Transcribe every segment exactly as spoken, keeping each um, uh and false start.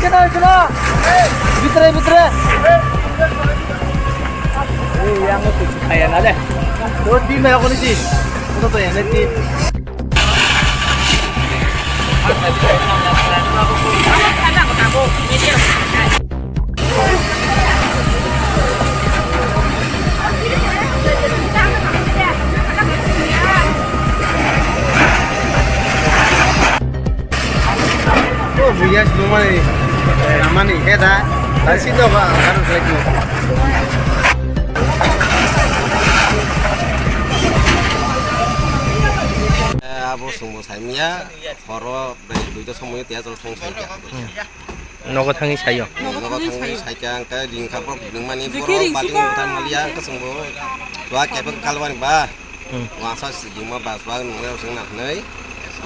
Bitre, bitre. Ei, yang itu kaya nade. Terus di mana aku nih? Itu tuh ya, nanti. Oh, buya si mani, mani, heda, tadi situ apa, harus lagi. Eh, abo sungbo saimya, horo, bai, duita somoi tiya jol song saikya. Hmm. Nogo thangwi sayo. Nogo thangwi saikya, ang khe ring kha borok ring mani, borok bating buthar maliya, ang khe sungbo, chua kebeng kalwani ba. Hmm. Wangsa si jingma ba chua nungnai rok sing na hwnwi,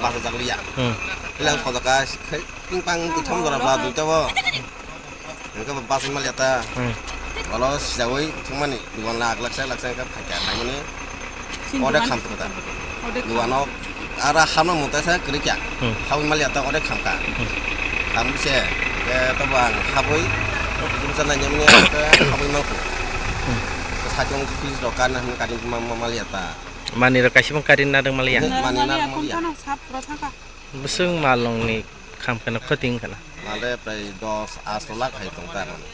basa jak liya. Hmm. Pila ang sojak kha, ping pang twi thom jora ba duita bo. Hwnkhe bo bachai maliya ta. Hmm. Olo sijaui thwngmani, dugan lak laksa laksa hwnkhe phaikha, phaimani. Sin order dugan kham thwkha ta. Order kham. Dugan o ara hamno mutai sa kwrwi kya. Hmm. Habwi maliya ta order khamkha. Hmm. Khamwi se, ke tobo ang habwi, jumsa nainani ke habwi mangkhu. Hmm. Sakung pis rok kana hwnwi kari ma-, ma-, maliya ta. Mani rok kaisa bang kari nadwng maliya. Mani nadwng maliya. Nadwng maliya, phone phano sap rw thangkha. Bwswng malongni kham kheno khoti wngkha na. Male prai dos asto lakh hai tong ta mane.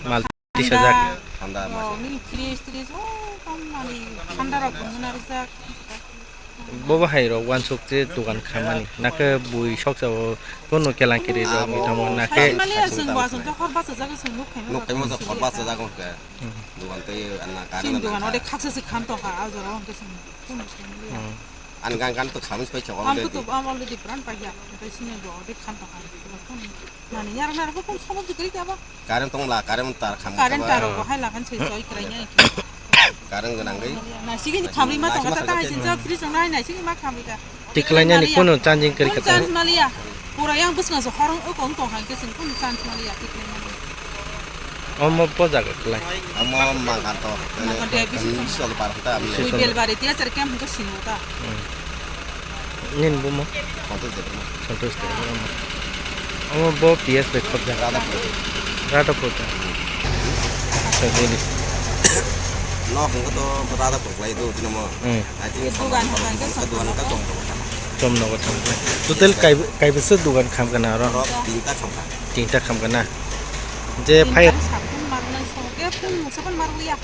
Mal tisa jak. Thanda. Thanda oh, masa. Nini fridge, fridge, oh, kam mani thanda rok phununa rijak. Bobo hai rok wansuk je dugan khamani. Nake bui soksa o kono kelangkiri rok ni tamo nake. Mali asung bo asung hor basa jaga sung nuk khaima. Nuk khaima hor basa jaga ke. Hmm. Dugan tei anna kari. Sin dugan ode khaksa se kham tongkha, a jora hwnkhe sung. Hmm. Ani gan gan to khamwi pai chokol. Am de to di. Am already brand pai ya. Tei sini do de khan to khan. Mani yar na ko kon somo jikri kya ba? Current tong la, current tar kham. Current tar ko hai la kan se choi krai ya. Current ganang gai. Na sigi ni khamri ma to ta ta sin ja fridge na na sigi ma khamri ka. Tiklanya ni kono chanjing kri ka. Chance maliya. Pura yang bwskango se horong o kong tong hai khe chwng kunu chance maliya tiklai mani. Omo bo jaga klai. Omo mangkar to. Mangkar de bisi. Bisi to par ta. Ui belbari tiya cher kem hwnkhe sino ta. Hmm. Nini bumo? Santosh Debbarma. Santosh Debbarma. Omo bo P S bai khobjak. Radhapur. Radhapur ta. Acha, nini. Nok hwnkhe to Radhapur klai do tini mo. Hmm. I think dugan hwnkhe dugan ka chom. Chomnogo thang. Total kai, kaibwswk dugan kham kana aro? Oro tinta kham kha. Tinta kham kana. Je fire. Sabun marnai soke phun sabun marliya.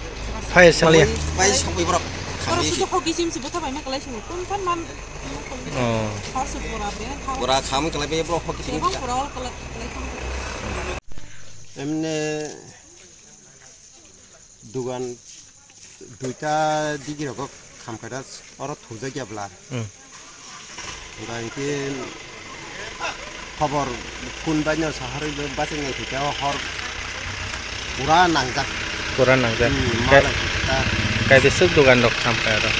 Fire saliya. Pai sokwi borok. Oro sudu hoki sim si botha bai ma kalai sungo. Kun pan man. Oh. Hor su pura bre. Pura kham kalai be borok hoki sim. Pura all kalai kalai. Emne. Dugan duita digi rogo khamkha da oro thujak ya bla. Hmm. Ba hwnkhe khobor phone bai no saharwi bachai nai thika o hor pura nangjak. Pura nangjak. Hmm, kai-, ma bai thika. Kaibwswk dugan rok khamkha aro?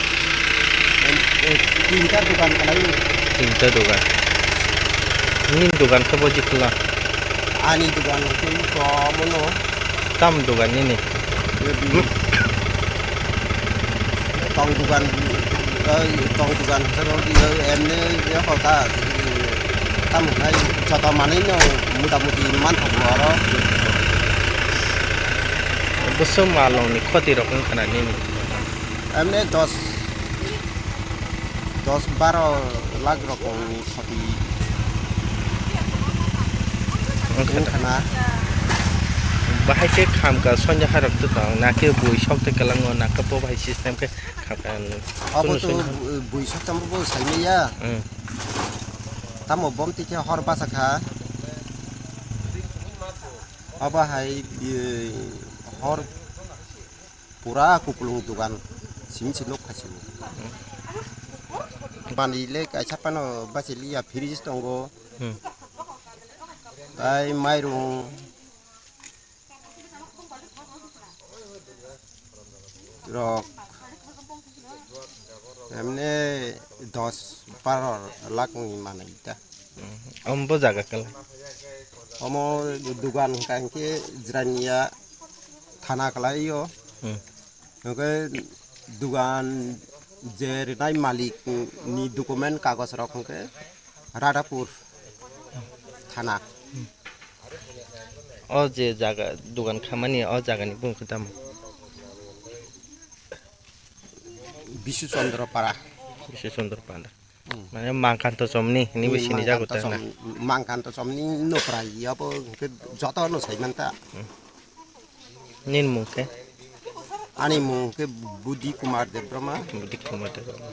Em, eh, tinta dugan kalai. Tinta dugan. Nini dugan khe bo jikla? Ani dugan hwnkhe iko omono. Tam dugan nini? Tong dugan, eh, tong dugan hwnkhe emni hota tam hwnai joto manwi no mota moti manthogo oro. Bwswk malongni khoti rok wngkha na nini? Emni dos, dos baro lakh rokni khoti. Wngkha na. Bahai khe khamkha sonja harok tong, na khe bui sok tei kwlango, na khe bo bahai system khe khamkha. Abo to bui sok tamo bo saimaya. Hmm. Tamo bom tikhe hor bachakha. Abo hai, eh, hor pura kupulung dugan simi se nuk phaisio. Bani le kaisa phano bachiliya fridge tongo. Hmm. Tai mairung rok emne dos baro lakh ni manai ta. Hmm. Omo bo jaga kala. Omo dugan hwnkha hwnkhe Jirania thana kalai o. Hmm. Hwnkhe dugan je rinai malik ni document kagoj rok hwnkhe Radhapur thana. O je jaga dugan khamani, o jagani bumung khe tamo? Bisu Chandra Para. Bisu Chandra Para. Hmm. Mane Mangkanto Chomni hini bo sini jago ta na? Mangkanto Chomni no prai abo hwnkhe joto no sai manta. Hmm. Nini mung khe? Ani mung khe Budi Kumar Debbarma. Budi Kumar Debbarma.